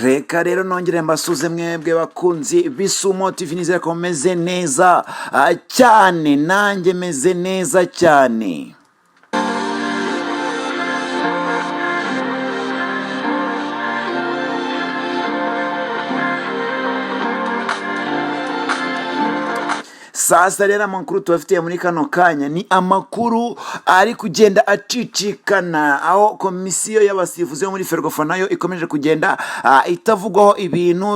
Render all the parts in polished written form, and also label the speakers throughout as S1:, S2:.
S1: Reka rero nongere mbasuze mwebwe bakunzi b'Isumo TV, nizere ko meze neza cyane, nanjye meze neza cyane. Sasa rero amakuru tubafitiye muri kano kanya ni amakuru ari kugenda acicikana, aho komisiyo y'abasifuzi yo muri Ferwafa nayo ikomeje kugenda itavugwaho ibintu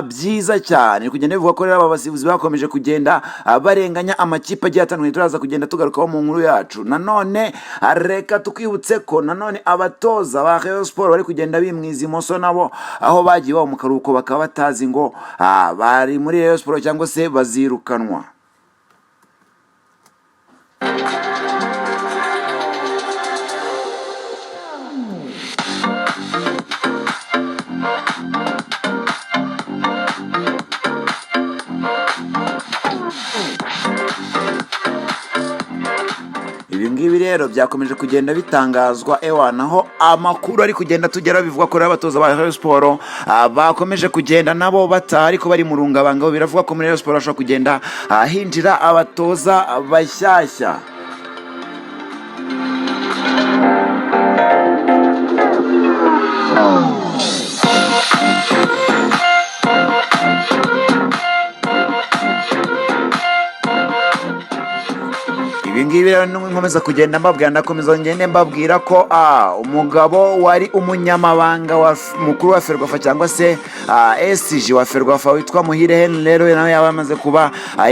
S1: byiza cyane. Iri kugenda bivugwa ko rero aba basifuzi bakomeje kugenda barenganya amakipe agiye atandukanye, turaza kugenda tugarukaho mu nkuru yacu. Nanone reka tukwibutse ko nanone abatoza ba Rayon Sport bari kugenda bimwiza imoso nabo, aho bagiye baba mu karuhuko bakaba batazi ngo bari muri Rayon Sport cyangwa se bazirukanwa. Ibi ngibi rero byakomeje kugenda bitangazwa ewa, naho amakuru ari kugenda tugera bivuga ko rero abatoza ba Rayon Sport bakomeje kugenda nabo bataha ariko bari mu rungabangabo. Biravuga ko muri Rayon Sport hashobora kugenda hinjira abatoza bashyashya. Ibi ngibi rero nkomeza kugenda mbabwira, ndakomeza ngende mbabwira ko umugabo wari umunyamabanga wa mukuru wa Ferwafa cyangwa se SG wa Ferwafa witwa Muhire Henry rero nawe yaba yamaze kuba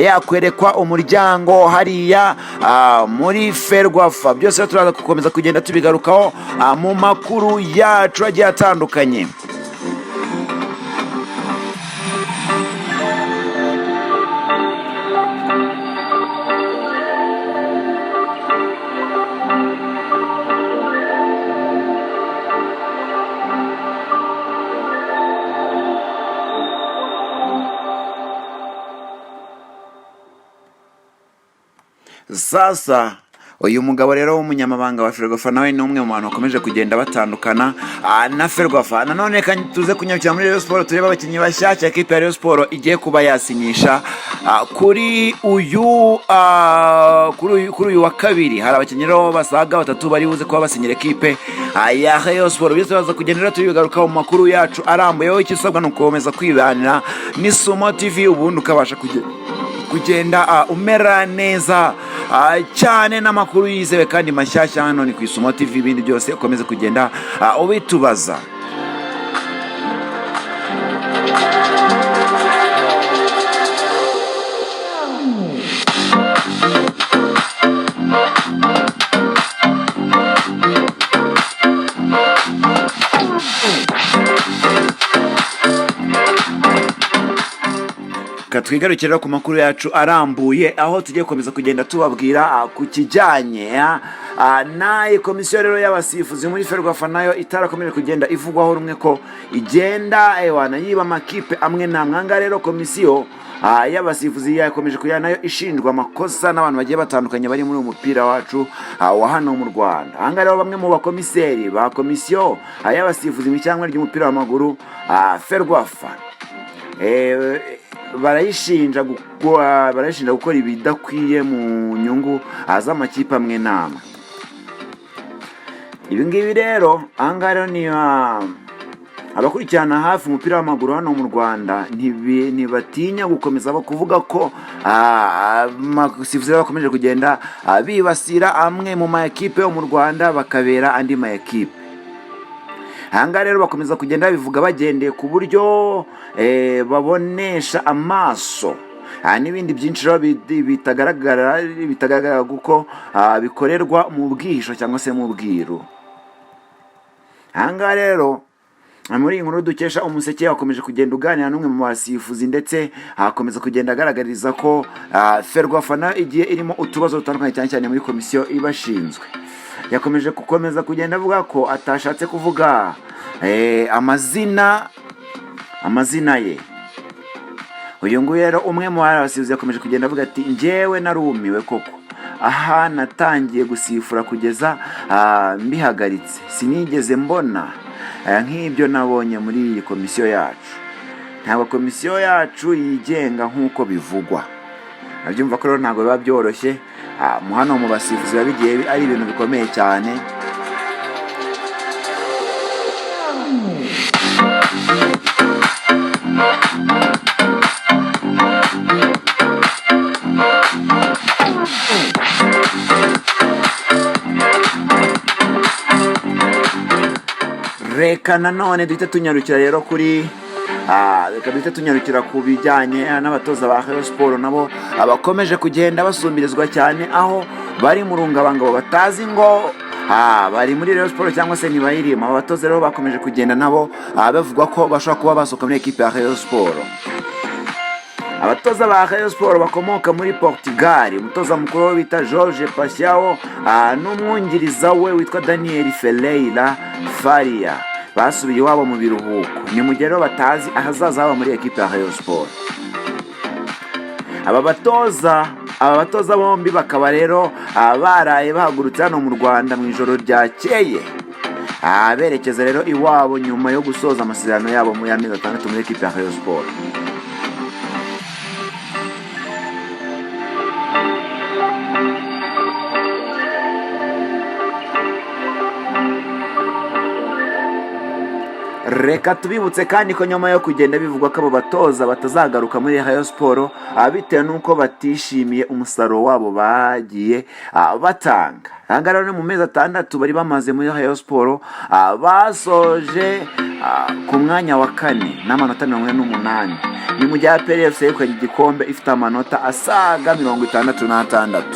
S1: yakwerekwa umuryango hariya muri Ferwafa. Byose rero turaza gukomeza kugenda tubigarukaho mu makuru yacu agiye atandukanye. Sasa uyu mugabo rero w'umunyamabanga wa Ferwafa nawe ni umwe mu bantu bakomeje kugenda batandukana na Ferwafa. Nanone reka tuze kunyarukira muri Rayon Sport turebe abakinnyi bashyashya ekipe ya Rayon Sport igiye kuba yasinyisha kuri uyu wa kabiri. Hari abakinnyi rero basaga batatu bari buze kuba basinyira ekipe ya Rayon Sport. Byose baza kugenda rero tubigarukaho mu makuru yacu arambuye. Icyo usabwa ni ugukomeza kwibanira n'Isumo TV, ubundi ukabasha kugenda umera neza cyane n'amakuru yizewe kandi mashyashya. Hano ni ku Isumo TV, ibindi byose ukomeze kugenda ubitubaza. Reka twigarukire rero ku makuru yacu arambuye, aho tugiye gukomeza kugenda tubabwira ku kijyanye n'ayi komisiyo rero y'abasifuzi muri Ferwafa nayo itarakomeje kugenda ivugwaho rumwe ko igenda ewana yiba amakipe amwe n'amwe. Aha ngaha rero komisiyo y'abasifuzi yakomeje kujya nayo ishinjwa amakosa n'abantu bagiye batandukanye bari muri uyu mupira wacu wa hano mu Rwanda. Aha ngaha rero bamwe mu bakomiseri ba komisiyo y'abasifuzi mu ishyirahamwe ry'umupira w'amaguru Ferwafa barayishinja gukora ibidakwiye mu nyungu z'amakipe amwe n'amwe. Ibi ngibi rero, aha ngaha rero ni abakurikirana hafi umupira w'amaguru hano mu Rwanda ntibatinya gukomeza kuvuga ko abasifuzi bakomeje kugenda bibasira amwe mu ma ekipe yo mu Rwanda bakabera andi ma ekipe. Ahangaha rero bakomeza kugenda babivuga bagendeye ku buryo babonesha amaso n'ibindi byinshi rero bitagaragara kuko bikorerwa mu bwihisho cyangwa se mu bwiru. Ahangaha rero muri iyi nkuru dukesha Umuseke, wakomeje kugenda uganira n'umwe mu basifuzi, ndetse akomeza kugenda agaragariza ko Ferwafa nayo igiye irimo utubazo dutandukanye, cyane cyane muri komisiyo ibashinzwe. Yakomeje gukomeza kugenda avuga ko atashatse kuvuga amazina ye. Uyu nguyu rero umwe mu basifuzi yakomeje kugenda avuga ati: "Njyewe narumiwe koko. Aha natangiye gusifura kugeza mbihagaritse, sinigeze mbona nk'ibyo nabonye muri iyi komisiyo yacu. Ntabwo komisiyo yacu yigenga nk'uko bivugwa." Nabyumva ko rero ntabwo biba byoroshye. Hano mu basifuzi biba bigiye ari ibintu bikomeye cyane. Reka nanone duhite tunyarukira rero kuri reka duhite tunyarukira ku bijyanye n'abatoza ba Rayon Sport, nabo bakomeje kugenda basumbirizwa cyane, aho bari mu rungabangabo, batazi ngo bari muri Rayon Sport cyangwa se ntibayirimo. Aba batoza rero bakomeje kugenda nabo bavuga ko bashobora kuba basohoka muri ekipe ya Rayon Sport. Abatoza ba Rayon Sport bakomoka muri Portugal, umutoza mukuru we bita George Paixão n'umwungiriza we witwa Daniel Ferreira Faria basubiye iwabo mu biruhuko. Ni mu gihe rero batazi ahazaza habo muri ekipe ya Rayon Sport. Aba batoza bombi bakaba rero baraye bahagurutse hano mu Rwanda mu ijoro ryakeye, berekeza rero iwabo nyuma yo gusoza amasezerano yabo mu y'amezi 6 muri ekipe ya Rayon Sport. Reka tubibutse kandi ko nyuma yo kugenda bivugwa ko abo batoza batazagaruka muri Rayon Sport, bitewe n'uko batishimiye umusaruro wabo bagiye batanga, aha ngaha rero ni mu mezi 6 bari bamaze muri Rayon Sport, basoje ku mwanya wa kane n'amanota 48, ni mu gihe APR FC yegukanye igikombe ifite amanota asaga 66.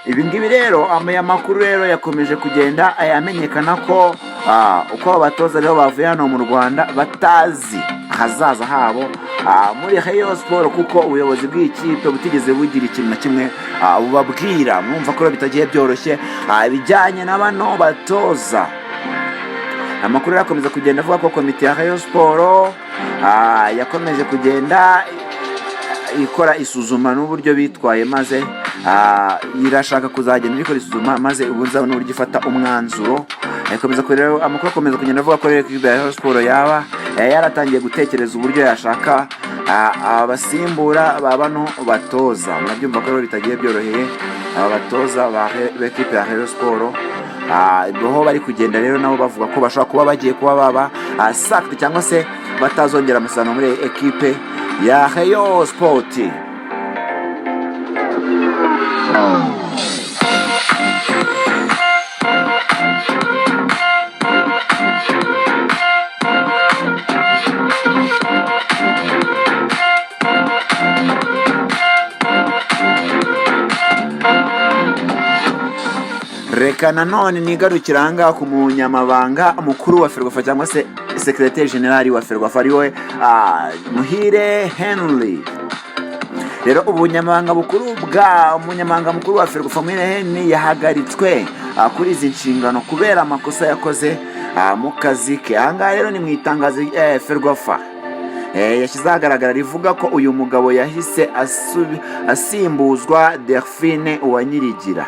S1: Ibi ngibi rero, aya makuru rero yakomeje kugenda amenyekana ko uko aba batoza rero bavuye hano mu Rwanda batazi ahazaza habo muri Rayon Sport, kuko ubuyobozi bw'iyi kipe butigeze bugira ikintu na kimwe bubabwira. Mwumva ko rero bitagiye byoroshye, ibijyanye na bano batoza. Amakuru rero akomeza kugenda avuga ko komite ya Rayon Sport yakomeje kugenda ikora isuzuma n'uburyo bitwaye, maze irashaka kuzagenda ikora isuzuma, maze ubu nzabona uburyo ifata umwanzuro. Amakuru akomeza kugenda avuga ko rero ekipe ya Rayon Sport yaba yaratangiye gutekereza uburyo yashaka abasimbura ba bano batoza. Murabyumva ko rero bitagiye byoroheye aba batoza ba b'ekipe ya Rayon Sport. Aho bari kugenda rero nabo bavuga ko bashobora kuba bagiye kuba baba sacked cyangwa se batazongera amasezerano muri ekipe ya Rayon Sport. Reka nanone nigarukira ahangaha ku munyamabanga mukuru wa FERWAFA cyangwa se secrétaire général wa FERWAFA, ariwe Muhire Henry. Rero ubunyamabanga bukuru bwa umunyamabanga mukuru wa FERWAFA, Muhire Henry, yahagaritswe kuri izi nshingano kubera amakosa yakoze mu kazi ke. Ahangaha rero ni mu itangazo FERWAFA yashyize ahagaragara rivuga ko uyu mugabo yahise asimbuzwa Delphine Uwanyirigira,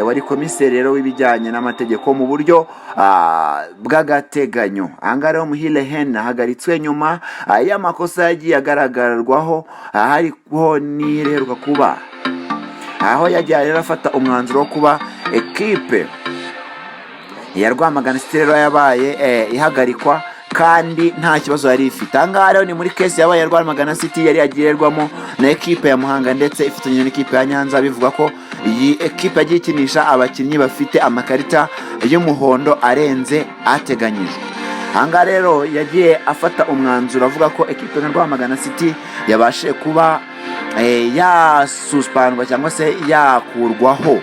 S1: wari komiseri rero w'ibijyanye n'amategeko mu buryo bw'agateganyo. Ahangaha rero Muhire Henry ahagaritswe nyuma y'amakosa yagiye agaragarwaho, hariho n'iheruka kuba aho yagiye rero afata umwanzuro wo kuba ekipe ya Rwamagana City rero yabaye ihagarikwa kandi nta kibazo yari ifite. Ahangaha rero ni muri case yabaye ya Rwamagana City yari yagirerwamo na ekipe ya Muhanga ndetse ifatanyije n'ikipe ya Nyanza, bivuga ko iyi ekipe yagiye ikinisha abakinnyi bafite amakarita y'umuhondo arenze ateganyijwe. Ahangaha rero yagiye afata umwanzuro avuga ko ekipe nka Rwamagana City yabashije kuba yasuspandwa cyangwa se yakurwaho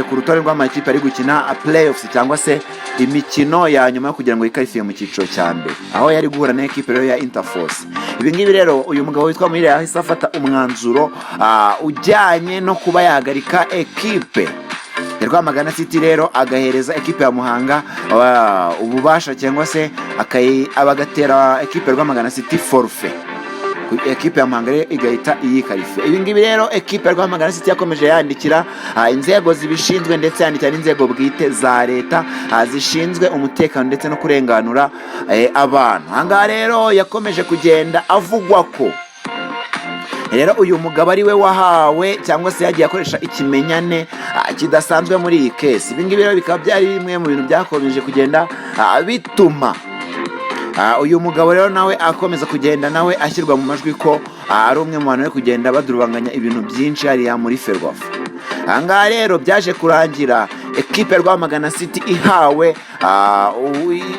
S1: ku rutonde rw'amakipe ari gukina playoffs cyangwa se imikino ya nyuma yo kugira ngo yikarifiye mu cyiciro cya mbere, aho yari guhura na ekipe rero ya Interforce. Ibi ngibi rero, uyu mugabo witwa Muhire yahise afata umwanzuro ujyanye no kuba yahagarika ekipe ya Rwamagana City, rero agahereza ekipe ya Muhanga ububasha cyangwa se bagatera ekipe ya Rwamagana City forfait. Ekipe ya Muhanga rero igahita iyikarifiya. Ibi ngibi rero, ekipe ya Rwamagana City yakomeje yandikira inzego zibishinzwe, ndetse yandikira n'inzego bwite za leta zishinzwe umutekano ndetse no kurenganura abantu. Ahangaha rero yakomeje kugenda avugwa ko rero uyu mugabo ari we wahawe cyangwa se yagiye akoresha ikimenyane kidasanzwe muri iyi case. Ibi ngibi rero bikaba byari bimwe mu bintu byakomeje kugenda bituma uyu mugabo rero nawe akomeza kugenda nawe ashyirwa mu majwi ko ari umwe mu bantu bari kugenda badurubanganya ibintu byinshi hariya muri Ferwafa. Ahangaha rero byaje kurangira ekipe ya Rwamagana City ihawe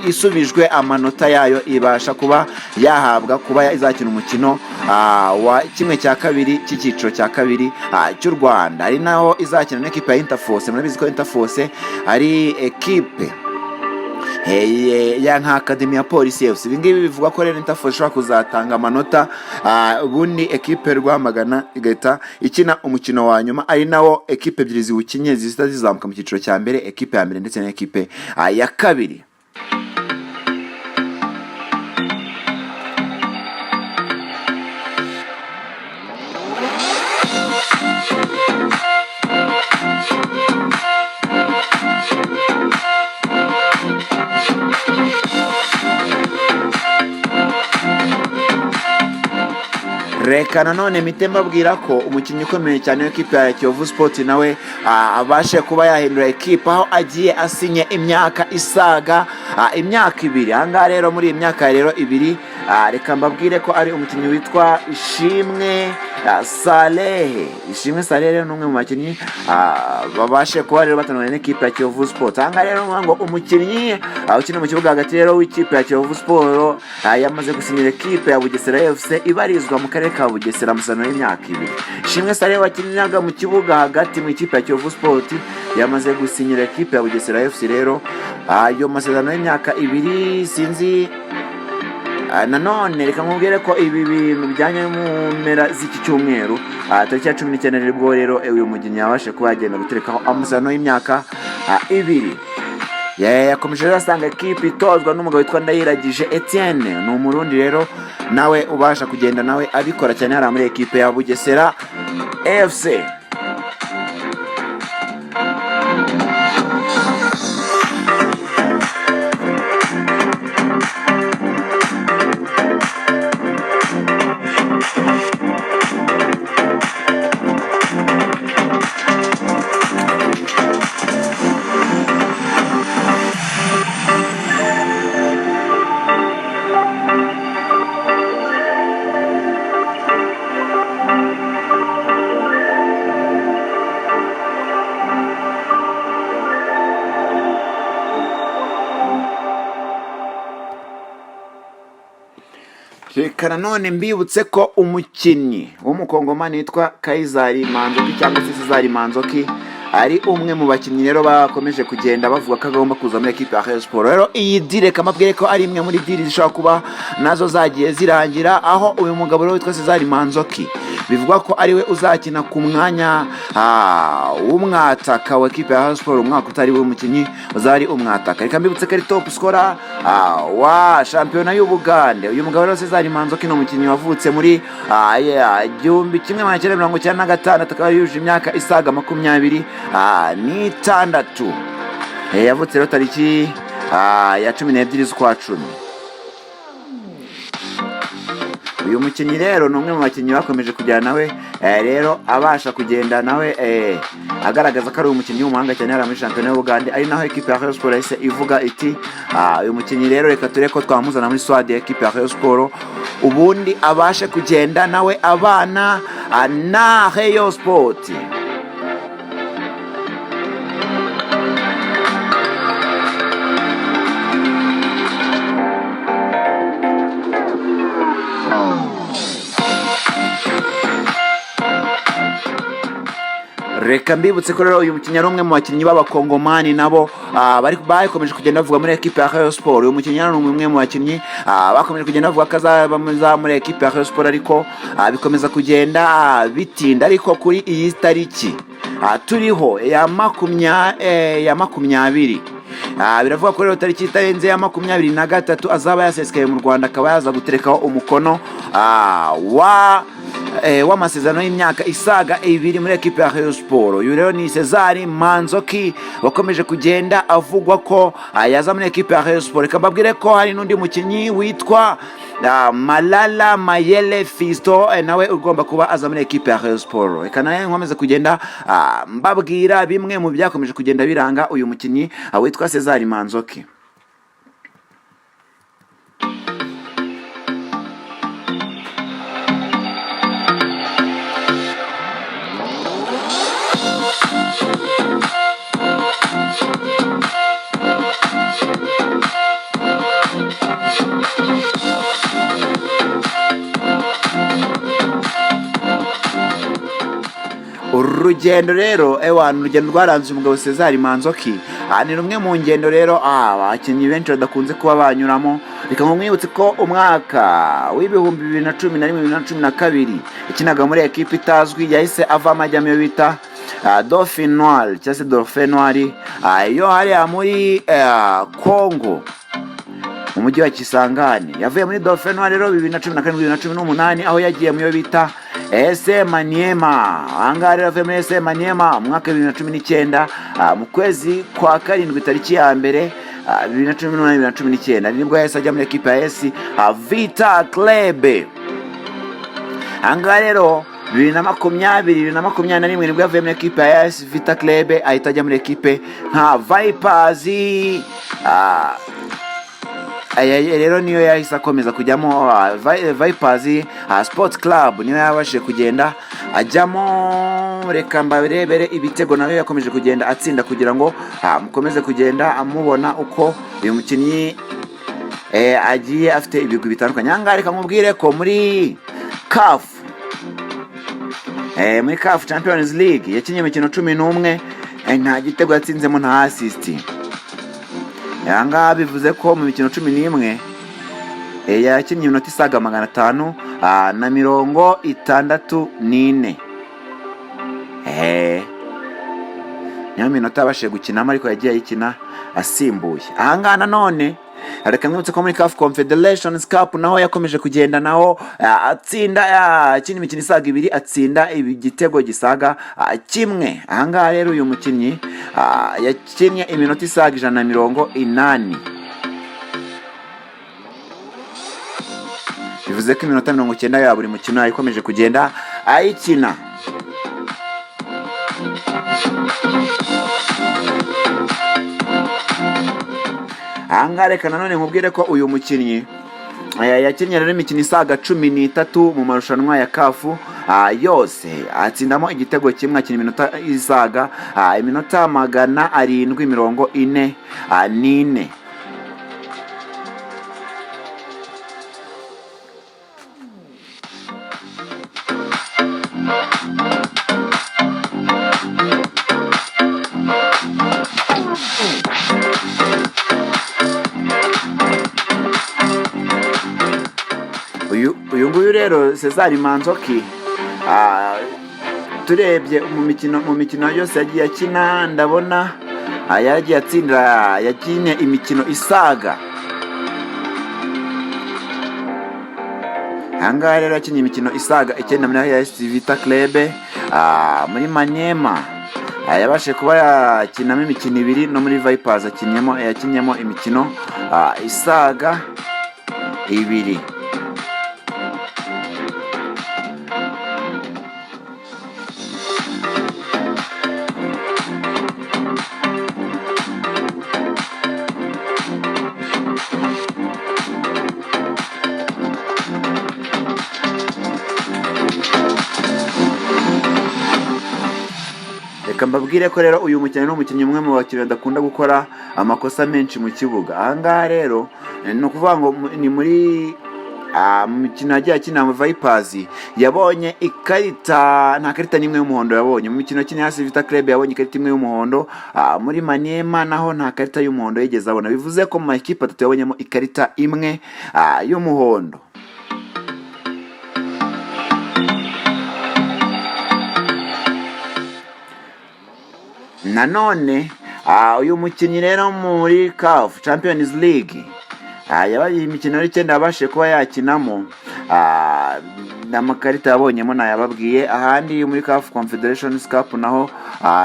S1: isubijwe amanota yayo, ibasha kuba yahabwa kuba izakina umukino wa 1/2 cy'icyiciro cya kabiri cy'u Rwanda, ari naho izakina n'ikipe ya Interforce. Murabizi ko Interforce ari ekipe ya nka academy ya Polisi FC. Ibi ngibi bivuga ko rero Interforce ishobora kuzatanga amanota, ubundi ekipe Rwamagana igahita ikina umukino wa nyuma, ari nawo ekipe ebyiri ziwukinye zihita zizamuka mu cyiciro cya mbere, ekipe ya mbere ndetse na ekipe ya kabiri. Reka nanone mpite mbabwira ko umukinnyi ukomeye cyane w'ikipe ya Kiyovu Sport nawe abashe kuba yahindura ekipe, aho agiye asinye imyaka isaga imyaka 2. Ahangaha rero muri iyi myaka rero 2, reka mbabwire ko ari umukinnyi witwa Ishimwe Salehe. Ishimwe Salehe rero ni umwe mu bakinnyi babashe kuba rero batandukanye n'ikipe ya Kiyovu Sport. Ahangaha rero ni ukuvuga ngo umukinnyi ukina mu kibuga hagati rero w'ikipe ya Kiyovu Sport yamaze gusinyira ekipe ya Bugesera FC ibarizwa mu karere ka Bugesera amasezerano y'imyaka 2. Ishimwe Salehe wakiniraga mu kibuga hagati mu ikipe ya Kiyovu Sport yamaze gusinyira ekipe ya Bugesera FC rero ayo masezerano y'imyaka 2. Sinzi. Nanone reka nkubwire ko ibi bintu bijyanye mu mpera z'iki cyumweru, tariki ya 19, nibwo rero uyu mukinnyi yabashe kuba yagenda guterekaho amasezerano y'imyaka 2. Yakomeje rero asanga ekipe itozwa n'umugabo witwa Ndayiragije Etienne, ni Umurundi rero nawe ubasha kugenda nawe abikora cyane hariya muri ekipe ya Bugesera FC. Reka nanone mbibutse ko umukinnyi w'Umukongomani witwa Kayizari Manzoki cyangwa se Cesar Manzoki ari umwe mu bakinnyi rero bakomeje kugenda bavuga ko agomba kuza muri ekipe ya Rayon Sport. Rero iyi deal, reka mbabwire ko ari imwe muri deal zishobora kuba nazo zagiye zirangira, aho uyu mugabo rero witwa Cesar Manzoki bivugwa ko ariwe uzakina ku mwanya w'umwataka wa ekipe ya Rayon Sport umwaka utari we umukinnyi uzaba ari umwataka. Reka mbibutse ko ari top scorer wa shampiyona y'Ubugande. Uyu mugabo rero Cesar Manzoki ni umukinnyi wavutse muri 1996, akaba yujuje imyaka isaga 26. Yavutse rero tariki ya 12 z'ukwa 10. Uyu mukinnyi rero ni umwe mu bakinnyi bakomeje kujyana nawe rero abasha kugenda nawe agaragaza ko ari umukinnyi w'umuhanga cyane hariya muri shampiyona y'Ubugande, ari naho ekipe ya Rayon Sport yahise ivuga iti: "Uyu mukinnyi rero reka turebe ko twamuzana muri squad ya ekipe ya Rayon Sport, ubundi abashe kugenda nawe abana na Rayon Sport." Reka mbibutse ko rero uyu mukinnyi ari umwe mu bakinnyi b'Abakongomani nabo bari bakomeje kugenda bavuga muri ekipe ya Rayon Sport. Uyu mukinnyi rero ni umwe mu bakinnyi bakomeje kugenda bavuga ko azaba muri ekipe ya Rayon Sport, ariko bikomeza kugenda bitinda. Ariko kuri iyi tariki turiho ya 20 Biravuga ko rero tariki itarenze ya 23 azaba yasesekaye mu Rwanda, akaba yaza guterekaho umukono w'amasezerano y'imyaka isaga 2 muri ekipe ya Rayon Sport. Uyu rero ni Cesar Manzoki wakomeje kugenda avugwa ko yaza muri ekipe ya Rayon Sport. Reka mbabwire ko hari n'undi mukinnyi witwa Malala Mayele Fisto, nawe ugomba kuba aza muri ekipe ya Rayon Sport. Reka nawe nkomeze kugenda mbabwira bimwe mu byakomeje kugenda biranga uyu mukinnyi witwa Cesar Manzoki. Uru rugendo rero, ewana, urugendo rwaranze umugabo Cesar Manzoki, ni rumwe mu ngendo rero abakinnyi benshi badakunze kuba banyuramo. Reka nkumwibutse ko umwaka w'2011, 2012 yakinaga muri ekipe itazwi, yahise avamo ajyamo iyo bita Dauphin Noir cyangwa se Dauphin Noir, yo hariya muri Congo mu mujyi wa Kisangani. Yavuye muri Dauphin Noir rero 2017, 2018, aho yagiye mu yo bita ES Maniema. Ahangaha rero avuye muri ES Maniema mu mwaka wa 2019, mu kwezi kwa karindwi tariki ya mbere, 2018, 2019 nibwo yahise ajya muri ekipe ya AS Vita Club. Ahangaha rero 2020, 2021 nibwo yavuye muri ekipe ya AS Vita Club, ahita ajya muri ekipe nka Vipers. Aya rero niyo yahise akomeza kujyamo, Vipers Sports Club niyo yabashije kugenda ajyamo. Reka mbarebere ibitego nayo yakomeje kugenda atsinda kugira ngo mukomeze kugenda amubona uko uyu mukinnyi agiye afite ibigwi bitandukanye. Ahangaha reka nkubwire ko muri CAF Champions League yakinnye imikino 11, nta gitego yatsinzemo, nta assist. Ahangaha bivuze ko mu mikino 11 yakinnye iminota isaga 564. Niyo minota yabashije gukinamo, ariko yagiye ayikina asimbuye. Ahangaha nanone reka mwibutse ko muri CAF Confederations Cup naho yakomeje kugenda naho atsinda, akina imikino isaga ibiri, atsinda igitego gisaga kimwe. Ahangaha rero uyu mukinnyi yakinnye iminota isaga 180, bivuze ko iminota 90 ya buri mukino yakomeje kugenda ayikina. Ahangaha reka nanone nkubwire ko uyu mukinnyi yakinnye rero imikino isaga 13 mu marushanwa ya CAF yose, atsindamo igitego kimwe, akina iminota isaga iminota 744. Uyu nguyu rero Cesar Manzoki, turebye mu mikino yose yagiye akina, ndabona yaragiye atsinda, yakinnye imikino isaga, ahangaha rero yakinnye imikino isaga icyenda muri AS Vita Club. Muri Maniema yabashije kuba yakinamo imikino ibiri, no muri Vipers yakinnyemo imikino isaga ibiri. Reka mbabwire ko rero uyu mukinnyi ni umukinnyi umwe mu bakinnyi badakunda gukora amakosa menshi mu kibuga. Ahangaha rero ni ukuvuga ngo ni muri mu mikino yagiye akina mu Vipers yabonye ikarita, nta karita n'imwe y'umuhondo yabonye. Mu mikino yakinnye AS Vita Club yabonye ikarita imwe y'umuhondo. Muri Maniema naho nta karita y'umuhondo yigeze abona, bivuze ko mu makipe atatu yabonyemo ikarita imwe y'umuhondo. Nanone Uyu mukinnyi rero muri CAF Champions League, yabaye imikino 9 yabashije kuba yakinamo, n'amakarita yabonyemo nayababwiye. Ahandi muri CAF Confederations Cup naho,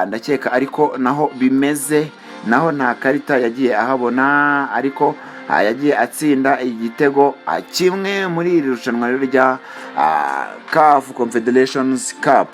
S1: ndakeka ariko naho bimeze, naho nta karita yagiye ahabona, ariko yagiye atsinda igitego kimwe muri iri rushanwa rero rya CAF Confederations Cup.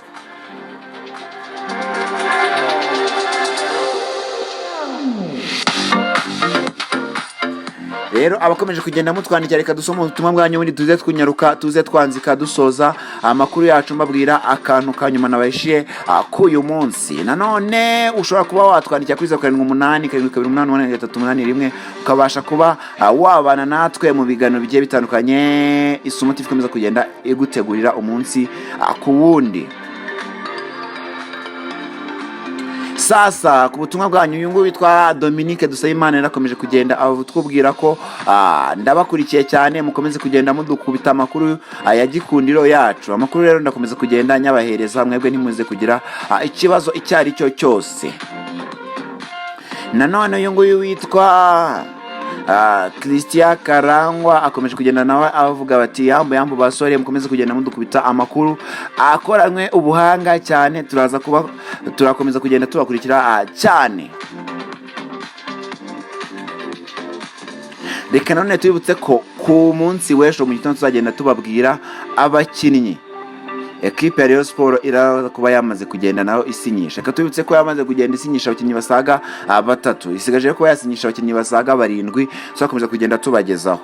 S1: Rero abakomeje kugenda mutwandikira, reka dusome ubutumwa bwanyu, ubundi tuze twunyaruka, tuze twanzika, dusoza amakuru yacu. Mbabwira akantu ka nyuma nabahishiye k'uyu munsi. Nanone ushobora kuba watwandikira kuri 0787288381, ukabasha kuba wabana natwe mu biganiro bigiye bitandukanye Isumo TV ikomeza kugenda igutegurira umunsi ku wundi. Sasa ku butumwa bwanyu, uyu nguyu witwa Dominique Dusabimana yarakomeje kugenda atubwira ko ndabakurikiye cyane, mukomeze kugenda mudukubita amakuru ya Gikundiro yacu. Amakuru rero ndakomeza kugenda nyabahereza, mwebwe ntimuze kugira ikibazo icyo ari cyo cyose. Nanone uyu nguyu witwa Christian Karangwa akomeje kugenda nawe avuga bati: "Yambu yambu basore, mukomeze kugenda mudukubita amakuru akoranywe ubuhanga cyane, turaza kuba turakomeza kugenda tubakurikira cyane." Reka nanone tubibutse ko ku munsi w'ejo mu gitondo tuzagenda tubabwira abakinnyi ekipe ya Rayon Sport iraza kuba yamaze kugenda nayo isinyisha. Reka tubibutse ko yamaze kugenda isinyisha abakinnyi basaga batatu, isigaje kuba yasinyisha abakinnyi basaga barindwi, tuzakomeza kugenda tubagezaho.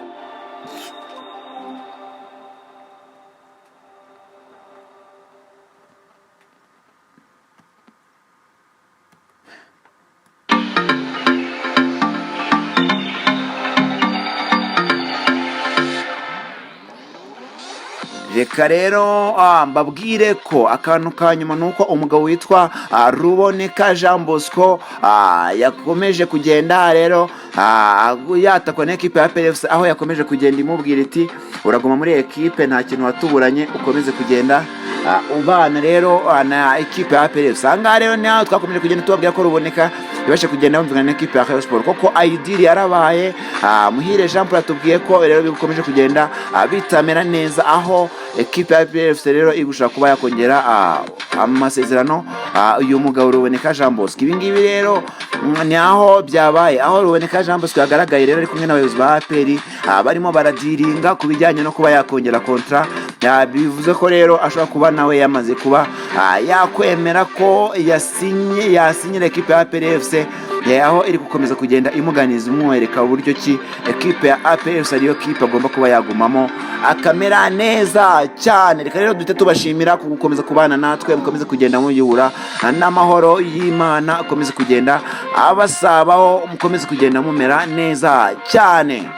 S1: Reka rero mbabwire ko akantu ka nyuma ni uko umugabo witwa Ruboneka Jean Bosco yakomeje kugenda rero yatakwa n'ekipe ya APR FC, aho yakomeje kugenda imubwira iti: "Uraguma muri ekipe, nta kintu watuburanye, ukomeze kugenda ubana rero na ekipe ya APR FC." Aha ngaha rero naho twakomeje kugenda tubabwira ko Ruboneka yabashe kugenda yumvikana n'ekipe ya Rayon Sport, koko deal yarabaye. Muhire Jean Paul atubwiye ko rero bikomeje kugenda bitamera neza, aho ekipe ya APR FC rero iri gushaka kuba yakongera amasezerano uyu mugabo Ruboneka Jean Bosco. Ibi ngibi rero ni aho byabaye, aho Ruboneka Jean Bosco yagaragaye rero ari kumwe n'abayobozi ba APR, barimo baradiringa ku bijyanye no kuba yakongera contrat. Bivuze ko rero ashobora kuba nawe yamaze kuba yakwemera ko yasinye, yasinyira ekipe ya APR FC, aho iri gukomeza kugenda imuganiza, imwereka uburyo ki ekipe ya APR FC ariyo kipe agomba kuba yagumamo akamera neza cyane. Reka rero duhite tubashimira ku gukomeza kubana natwe, mukomeze kugenda muyura n'amahoro y'Imana akomeze kugenda abasabaho, mukomeze kugenda mumera neza cyane.